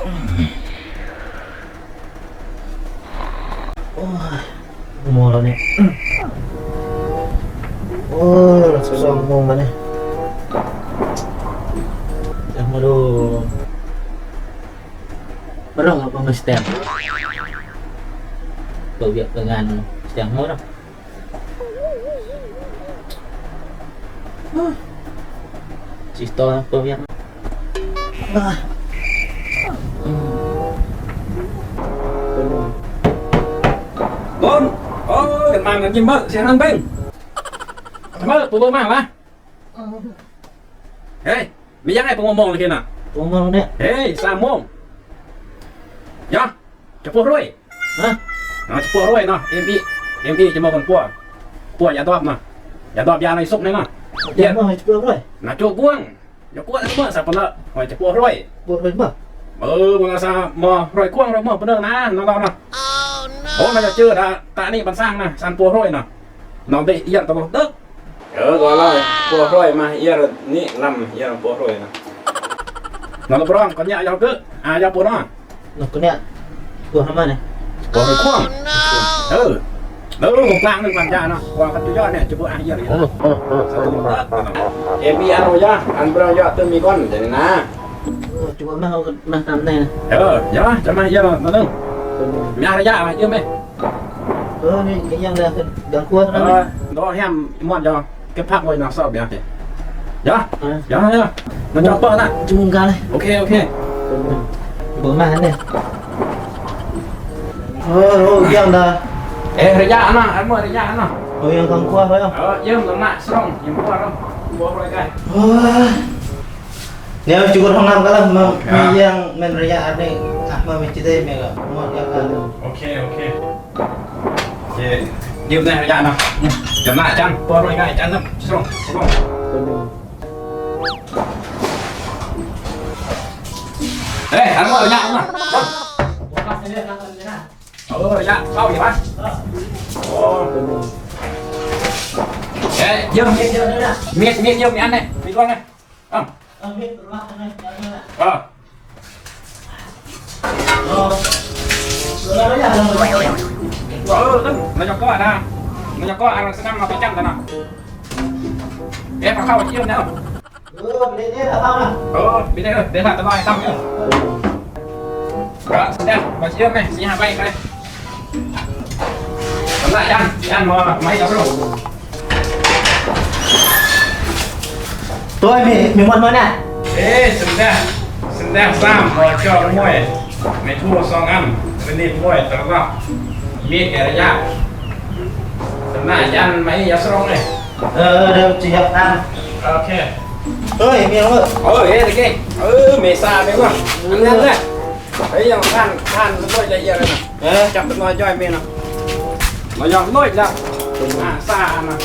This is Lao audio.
ໂອ້ຍ ໂມງແລ້ວນີ້ ໂອ້ຍ ສອງໂມງແລ້ວນີ້ ຈັກມາດູ ມາລອງເອົາຂອງສະແຕມ ເປີດວຽກເປີດງານສະແຕມໂຫດເນາະ. ຊິຕໍ່ເປີດວຽກ ບົນ ໂອ້ຍ ກັນມາກັນຍິມເບິ່ງ ສຽງດັງເປັງ ເບິ່ງ ປູເບິ່ງມາຫວາ ເຮີ້ຍ ມີຫຍັງໃຫ້ປູມາໂມງເລີຍເນາະ ປູມາໂມງເນຍ ເຮີ້ຍ ສາມໂມງ ຢາ ຈະປົວຮວຍ ຮະ ເນາະ ຈະປົວຮວຍເນາະ ເອັມອີ ເອັມອີ ຈະມາຄົນປົວ ປົວຢາດອບເນາະ ຢາດອບຢາໃນສຸກນີ້ເນາະ ຢາມາໃຫ້ຈະປົວຮວຍ ນະ ໂຈກວງ ຢາກົວເມື່ອສະປະເລີ ຫ້ອຍຈະປົວຮວຍ ປົວຮວຍມາ ເອີ ມາສະໝໍຮວຍກວງ ຮວຍເມື່ອປະເດີນາ ເນາະ ເນາະ ໂອ້ ມາຈະເຈີດາຕານີ້ບັນສ້າງນະ ສັນປົວຮວຍເນາະ ນອນໄດ້ອຽນຕະຫຼອດເດີ ເອີ ກໍລາຍ ປົວຮວຍມາເອີນີ້ລຳເອີປົວຮວຍນະ ນອນລະບຣອງ ກໍຍາຢາວເກີ ອາ ຢາປົວນອນ ນອນກໍຍາປົວທຳມານີ້ ປົວຮວຍຄວາມ ເອີ ເອີ ກາງໜຶ່ງປັນຍາເນາະ ວ່າຄັນຈຸຍອດນີ້ ຈະບໍ່ອາເອີ ເອັມບີອາໂຣຍາ ອັນເບິ່ງຍອດຕຶງມີກ່ອນ ຈັ່ງນີ້ນະ ເອີ ຈຸບໍ່ມາເຮົາກໍມາຕາມແນ່ ເອີ ຢາ ຈະມາເອີນະ ໜຶ່ງ ມີອາລະຍະມາເອີໄໝ ເອີ ນີ້ຍັງແລຄືດັງຄວນ ເອີ ດອກແຮມມ່ວນຈະເກັບຜັກໄວ້ນອກຊອບດຽວ ຢາ ຢາ ຢາ ມັນຈະເປີດນະ ຈຸງການ ໂອເຄ ໂອເຄ ເບິ່ງມາຫັ້ນເດ້ ເອີ ໂອ້ ຍັງດາ ເອ ໄລຍະນະ ອັນໝົດໄລຍະນະ ໂອ້ ຍັງຕ້ອງຄວນໄວ້ ເອີ ຍັງນະ ສອງ ຍັງຄວນ ບໍ່ໄດ້ ໂອ້ຍ ແນວຈຸກຫ້ອງນ້ຳກໍລະ ມັນມີຢ່າງແມ່ນໄລຍະອັນນີ້ ອ່ະ ມາມີຈິເດແມ່ກໍໝົດແລ້ວກໍ ໂອເຄ ໂອເຄ ໂອເຄ ຢືມໄດ້ໄລຍະນະ ຈຳໜ້າຈັນ ບໍ່ໄດ້ງ່າຍຈັນນະ ສອງ ສອງ ເອີ ອັນວ່າໄລຍະນະ ເອີ ໄລຍະເຂົ້າຢູ່ວະ ໂອ້ ເອີ ຢືມມີດ ມີດ ມີດ ຢືມມີດອັນນີ້ ມີດວ່າໄງ ເອົາ ເອົາ ເອີ ນັ້ນ ນາຍົກກໍນະ ນາຍົກກໍອັນສະນຳມາໄປຈັນຕະນະ ເອ ພາເຂົ້າໄປເອີນແລ້ວ ເອີ ໄປເດີ ໄປເດີ ເດີນທາງຕະຫຼອດຕຳຢູ່ ກໍສະແດງມາເອີນແມ່ ສີ່ຫ້າໃບໄປ ສຳລັບຈັນ ຈັນບໍ່ໄມ່ເອົາລົງ ໂຕຍມີ ມີໝົດບໍ່ນະ ເອ ສຳແດງ ສຳແດງສາມ ບໍ່ຈອກມວຍ ໄມ້ທູສອງອັນ ຊະນິດມວຍ ຕະຫຼະ ມີດແອລະຍາ ສຳນັກຈັນໄມ້ຢາສະລົງເລີຍ ເອີ ດຽວຊິຢາກຕາມ ໂອເຄ ເອີຍ ມີຫຍັງເວີ້ຍ ເອີ ເຮັດເກ ເອີ ເມສາແມ່ນບໍ່ ອັນນັ້ນແຫຼະ ເອີຍ ຍັງຜ່ານ ຜ່ານລະບຽບລະອຽດເລີຍນະ ເອີ ຈັບເປັນນ້ອຍຈ້ອຍແມ່ນນະ ມາຢອກນ້ອຍລະ ອາ ສານະ